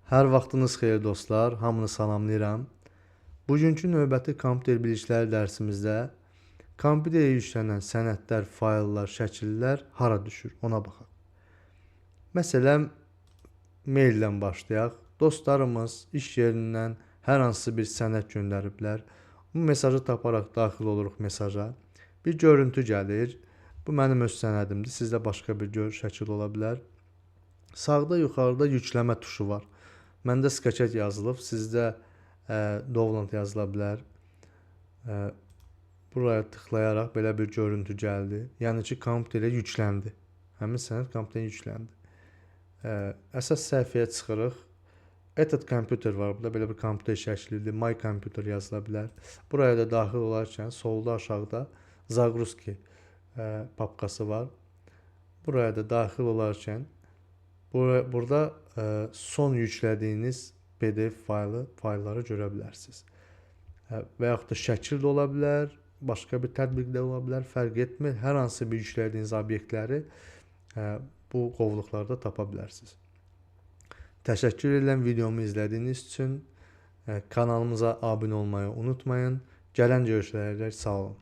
Hər vaxtınız xeyir dostlar, hamını salamlayıram. Bugünkü növbəti kompüter bilikləri dərsimizdə kompüterə yüklənən sənədlər, fayllar, şəkillər hara düşür, ona baxaq. Məsələn, maildən başlayaq. Dostlarımız iş yerindən hər hansı bir sənəd göndəriblər. Bu mesajı taparaq daxil oluruq mesaja. Bir görüntü gəlir. Bu mənim öz sənədimdir. Sizdə başqa bir şəkil ola bilər. Sağda yuxarıda yükləmə tuşu var. Məndə skaçet yazılıb, sizdə download yazıla bilər. Buraya tıklayaraq belə bir görüntü gəldi. Yəni ki, kompüterə yükləndi. Həmin sənəd kompüterə yükləndi. Əsas səhifəyə çıxırıq. Edit Computer var. Burada belə bir kompüter şəklidir. My Computer yazıla bilər. Buraya da daxil olarkən solda aşağıda Загрузки papkası var. Buraya da daxil olarkən burada son yüklədiyiniz PDF faylları görə bilərsiniz. Və yaxud da şəkil də ola bilər, başqa bir tətbiq də ola bilər, fərq etmir. Hər hansı bir yüklədiyiniz obyektləri bu qovluqlarda tapa bilərsiniz. Təşəkkür edirəm videomu izlədiyiniz üçün. Kanalımıza abunə olmayı unutmayın. Gələn görüşlərə sağ olun.